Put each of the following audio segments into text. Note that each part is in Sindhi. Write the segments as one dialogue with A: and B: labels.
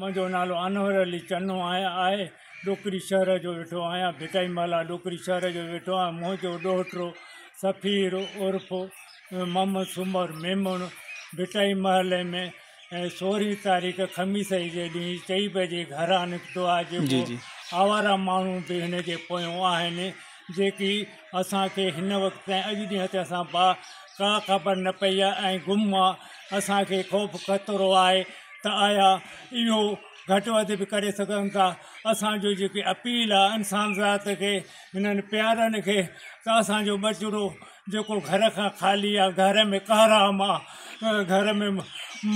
A: منهنجو نالو انور علي چنو آهي ڏوڪري شهر جو ويٺو آهيان ڀٽائي محلا ڏوڪري شهر جو ويٺو آهيان منهنجو ڏوهٽو سفير عرف محمد سومر ميمڻ ڀٽائي محلي ۾ 16 تاريخ خميس جي ڏينهن 4 بجي گهران نڪتو آهي جيڪو آواره ماڻهو به هن جي پويان آهن جيڪي اسان کي هن وقت تائين اڄ ڏينهن تي اسان با ڪا خبر نه پئي آهي ۽ گم آهي اسان کي خوف خطرو آهي ته آيا اهو گهٽ وڌ به ڪري سگهن ٿا اسان جو جيڪي اپيل آهي انسان ذات کي هنن پيارن کي ته اسان جو ٻچڙو جيڪو گهر کان خالي آهي گهر ۾ ڪهرام آهي گهر ۾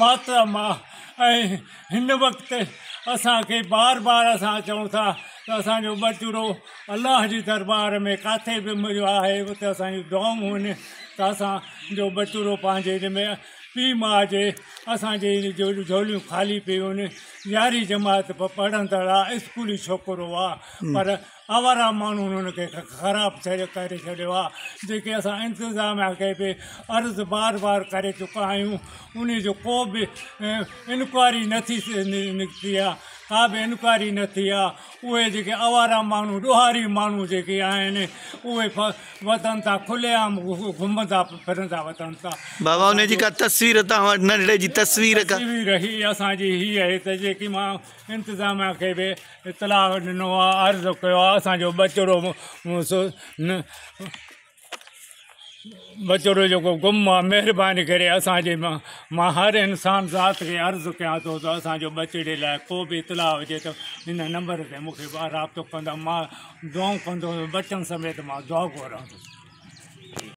A: ماتم آهي ۽ هن وقت اسان کي بار بار اسان چئون ٿا ته اسان جو ٻچڙو الله جي دربار ۾ ڪاٿي به منهنجو آهي اتي اسان جون دعائون آهن ته اسان جو ٻچڙو پنهنجي هن ۾ پيء ماء جي اسان جي جهوليون خالي پيون آهن 11 جماعت پڙهندڙ آهي اسڪولي ڇوڪرو آهي پر آواره ماڻهن هن کي خراب ڪري ڇڏيو آهي جيڪي اسان انتظاميا کي به عرض بار بار ڪري چڪا آهيون انهي جو ڪو به انڪوائري نه ٿي نڪتي آهي ڪا به انڪوائري نه ٿي آهي اهي جيڪي آواره ماڻهو ڏوهاري ماڻهو جيڪي آهن اهي وتن ٿا کلي عام گهمندا ڦرندا وتن ٿا.
B: بابا انهي جي ڪا تصوير توهان وٽ ننڍڙي جي تصوير ڪا.
A: تصوير هي اسان جي هي آهي ته جيڪي مان انتظاميا کي به اطلاع ڏنو آهي عرض ڪيو آهي اسان جو ٻچڙو ٻچڙو جيڪو گم آهي مهرباني ڪري اسان جي مان هر انسان ذات کي عرض ڪيان ٿو ته اسان جو ٻچڙي لاء ڪو به اطلاع هجي ته هن نمبر تي مون کي رابطو ڪندا مان دعائون ڪندو ٻچن سميت مان دعا گهران ٿو.